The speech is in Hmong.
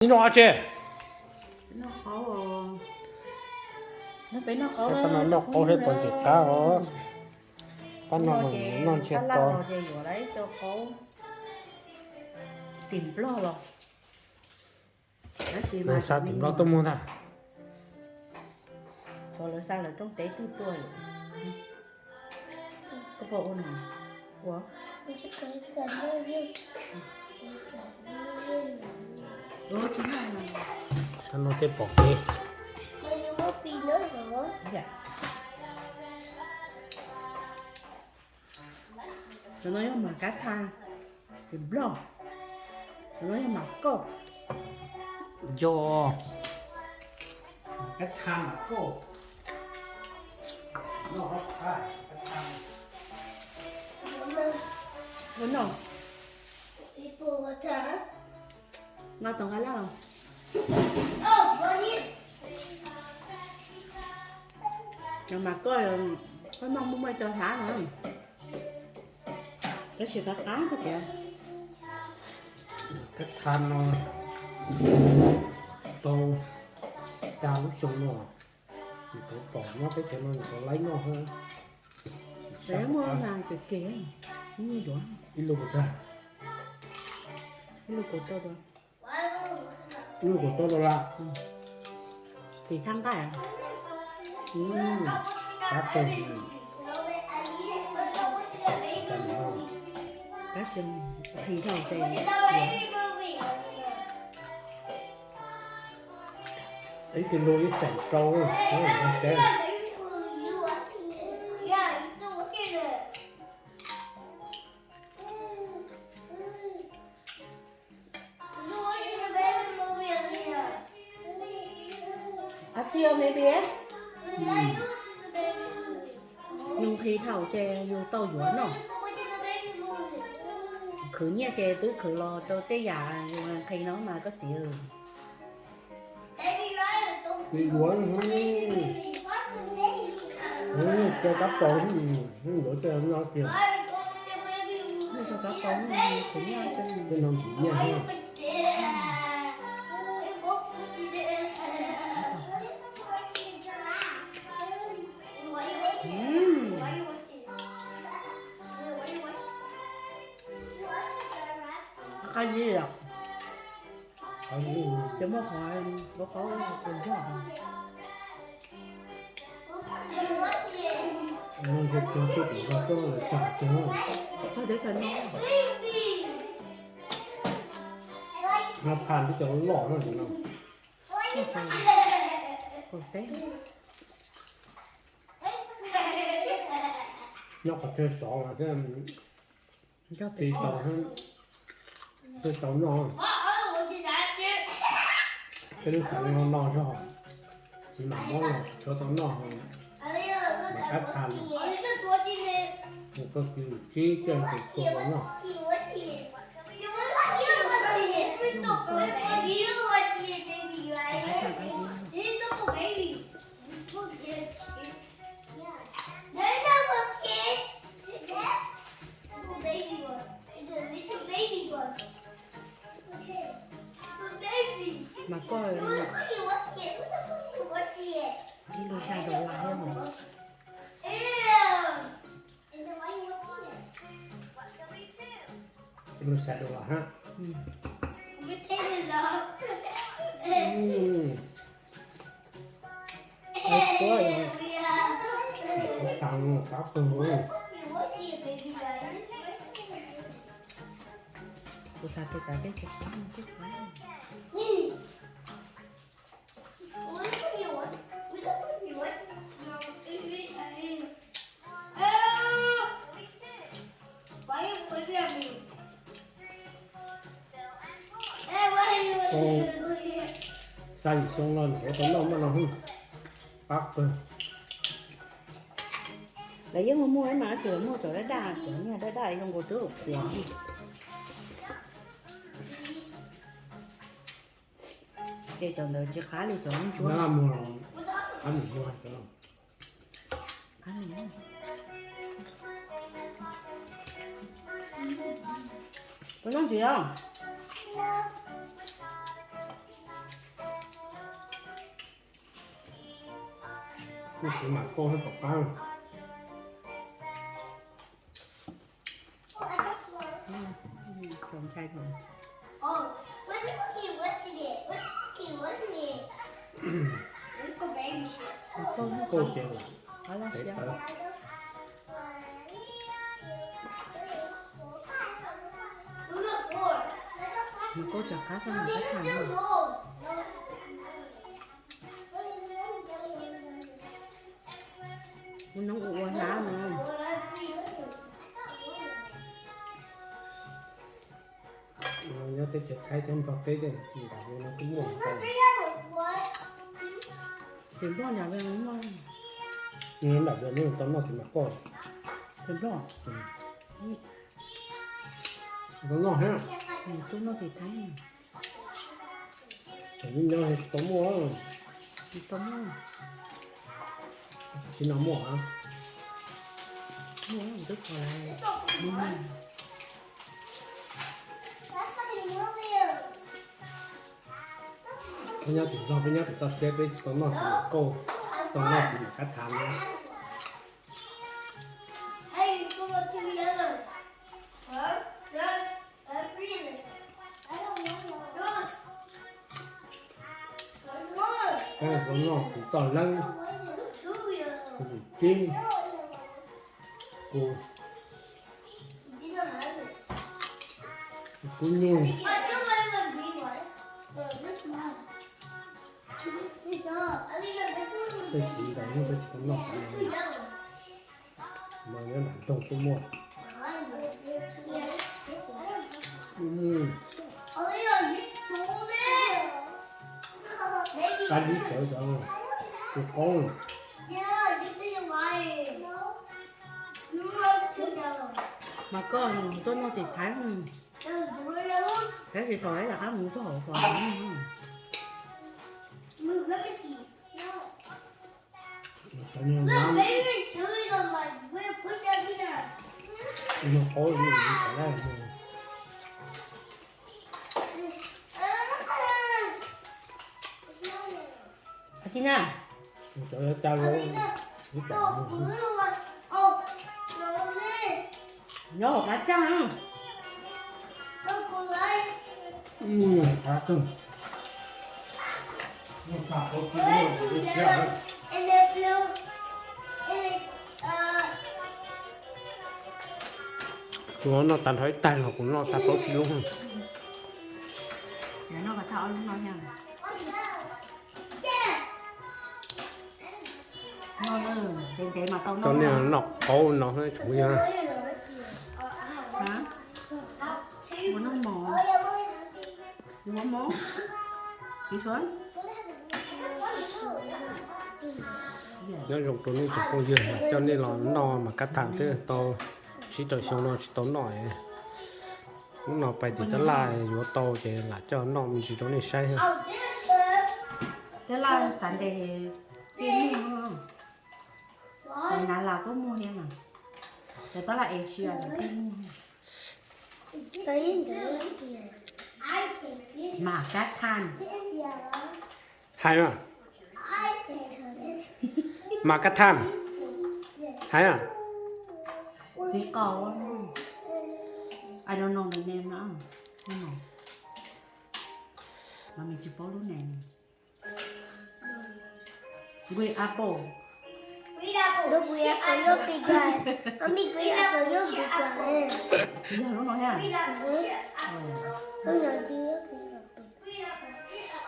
Ib no tse. Pab no noj qaub thiab puas ntxim qab os. Pab no mas noj ntsiag to. Tim Nplog los, tab sis mas xa tim Nplog tuaj muag ntag. Lawv xa lawv rooj teb twg tuaj. Koj puas ua no? Ua. Sab no tej pom kev. Cov no yog mas kab tha, Nplog. Cov no yog mas kauj. Yog, kab tha mas kauj. Ua no, no tau nqa laj los. Cov mas kauj, koj noj muaj muaj cov hlab no. Tab sis qab qab koj tias. Kab tha no tau xya lub xyoo no, tsis tau pom nyob teb chaws no, tsis tau laib noj. Muaj mas keg keg, muaj yuav. Ib lub kuv tsa, ib lub kuv tau. Ib lub kuv tau los lawm. Tim thaj nqaij. Qab tag. Ib tug lug ib xeem rau, teb. Yus nqhis dhau ces yus tau yuav noj. Khwv nyiaj ces twb khwv los rau tej yam yus nqhis no mas koj txiv. Yuav, cov kab paus, yuav cov no tiag. Tej no nqhis nyiaj. Qab zib os. Ces muaj qhov qaub qaub tus ntag. Teb chaws no, no pha twb cov loj no. Nyob qhov chaw sov mas thiaj tsis tau, thiaj tau noj. Peb lub xeev no no zog, txiv mam mob los tsuav tau noj, mam qab tha los. Mus koj kis tsib caug tus tua los noj. Mas koj ib lub xya dollar thiab mas. Ib lub xya dollar hab. Qab kawg. Kuv xav tias kav peb tsis qab no twb qab. Xya yim xyoo no ntxuav tau noj maj no, qab kawg. Lawv yeej muaj muaj mas tab sis lawv muag cov daj daj, cov niag daj daj zoo nkaus twb ua quav. Ces cov ntawd tsis qab li cov ntsuab. Qab ntsis os. Noj txiv mam koj hab tom qab. Koj ces lam tev tawv. Koj rov qab tau mus kab tham no. Ua noob ua ua hlab no. Nyob teb chaws Thaib thiab Nplog teb tej nram Vias no kuj muaj ntau. Ces Nplog nram Vias no muaj. Nram Vias no tau noj txiv mam koj. Ces Nplog tau noj thiab. Tub noj txiv Thaib. Tseem nyob nyob tsis tau muaj. Tsis tau muaj. Tsis no muaj a. Muaj twb kho lawm. Peb nyob tim Nplog peb nyob pem toj siab peb tsis tau noj txiv mam kauj, tsis tau noj txiv mam kab tham na. Peb tau noj kuv toj leeb, kuv yim tib, kuv, kuv nyuj, tej txiv ntawd yeej peb tsis tau noj kuv no. Mas nyob nram nroog kuj muaj. Qab zib cawv cov tsis qaub. Mas koj tuaj noj tim Thaib, tab sis thaum ib yam qab mus tuaj hauv qhov. Tina, cov ca los ib pom nyob hauv qab cag. Kuv noj tag nrho ib taig los kuv noj tag plaub tsib lub. Cov niag noj qaub no tsuav yog. Nyob zoo rau nej cov phooj ywg, coj nej los noj mam kab tham thiab tau, tsib rau xyoo no tsis tau noj. Hnub no pais tim tab laj yuav tau ces lam coj noj me ntsis rau nej saib thiab. Tab laj Sunday thiaj muaj, tab laj Las kuj muaj thiab mas, tab laj Asia los kuj muaj. Mam kab tham. Hais mas. Mam kab tham. Hais mas. Txiv qaub, I don't know the name no. Mas nws tsis paub lub name. Green apple. Green apple, yog lub no thiab.